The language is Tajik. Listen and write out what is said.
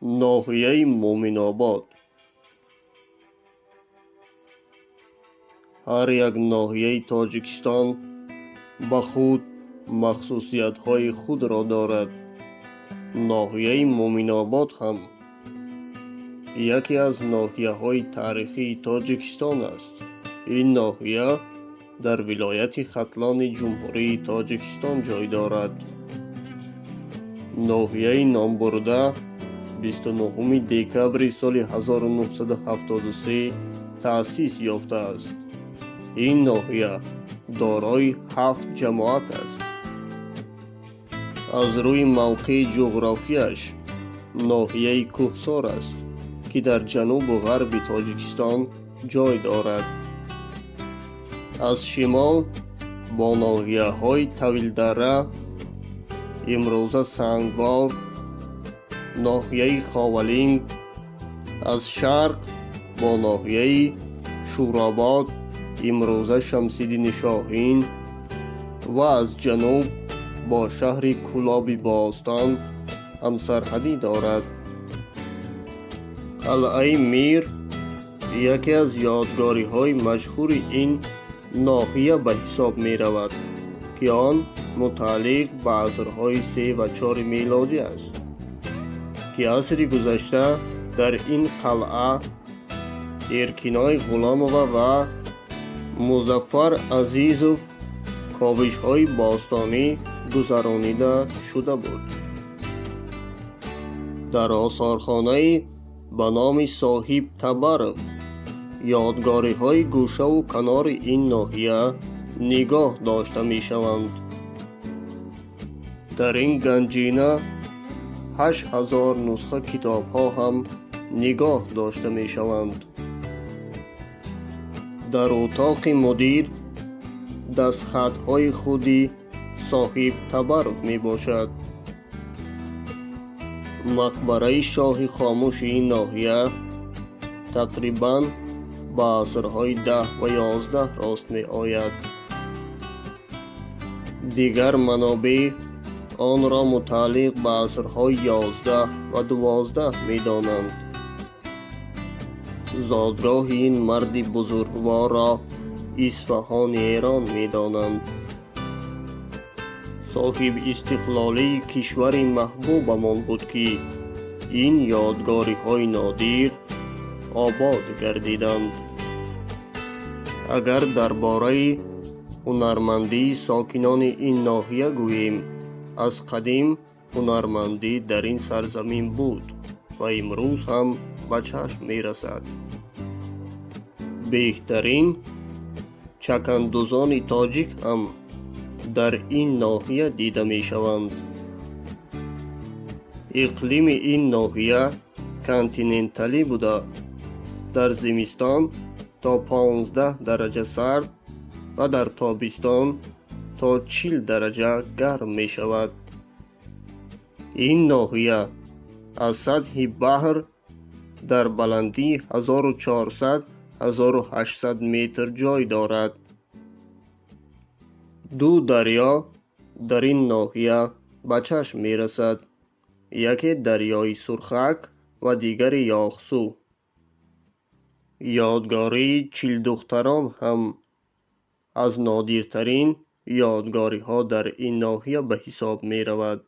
Ноҳияи Муъминобод. Ҳар як ноҳияи Тоҷикистон ба худ махсусиятҳои худро дорад. Ноҳияи Муъминобод ҳам яке аз ноҳияҳои таърихии Тоҷикистон аст. Ин ноҳия дар вилояти Хатлони Ҷумҳурии Тоҷикистон ҷой дорад. Ноҳияи номбурда 29 декабри соли 1973 таъсис ёфтааст. Ин ноҳия дорои ҳафт ҷамоат аст. Аз рӯи мавқеи ҷуғрофияш ноҳияи кӯҳсор аст, ки дар ҷанубу ғарби Тоҷикистон ҷой дорад. Аз шимол бо ноҳияҳои Тавилдара, имрӯза Сангвор, ноҳияи Ховалинг, аз шарқ бо ноҳияи Шӯробод, имрӯза Шамсиддини Шоҳин, ва аз ҷануб бо шаҳри Кӯлоби бостон ҳамсарҳадӣ дорад. Қалъаи Мир яке аз ёдгориҳои машҳури ин ноҳия ба ҳисоб меравад, ки он мутааллиқ ба асрҳои се ва чори мелодӣ аст, ки асри гузашта дар ин қалъа Эркиной Ғуломова ва Музаффар Азизов ковишҳои бостонӣ гузаронида шуда буд. Дар осорхонаи ба номи Соҳиб Табаров ёдгориҳои гӯшаву канори ин ноҳия нигоҳ дошта мешаванд. Дар ин ганҷина 8000 нусха китобҳо ҳам нигоҳ дошта мешаванд. Дар утоқи мудир дастхатҳои худи Соҳиб Табаров мебошад. Мақбараи шоҳи хомӯши ин ноҳия тақрибан ба асрҳои 10 ва 11 рост меояд. Дигар манобеъ онро мутааллиқ ба асрҳои 11 ва 12 медонанд. Зодгоҳи ин марди бузургворро Исфаҳони Эрон медонанд. Соҳибистиқлолии кишвари маҳбубамон буд, ки ин ёдгориҳои нодир обод гардиданд. Агар дар бораи ҳунармандии сокинони ин ноҳия гӯем, аз қадим ҳунармандӣ дар ин сарзамин буд ва имрӯз ҳам ба чашм мерасад. Беҳтарин чакандузони тоҷик ҳам дар ин ноҳия дида мешаванд. Иқлими ин ноҳия континенталӣ буда, дар зимистон то 15 дараҷа сард ва дар тобистон то 40 дараҷа гарм мешавад. Ин ноҳия аз сатҳи баҳр дар баландии 1400-1800 метр ҷой дорад. Ду дарё дар ин ноҳия ба чашм мерасад: яке дарёи Сурхак ва дигари Ёхсу. Ёдгории Чилдухтарон ҳам аз нодиртарин ёдгориҳо дар ин ноҳия ба ҳисоб меравад.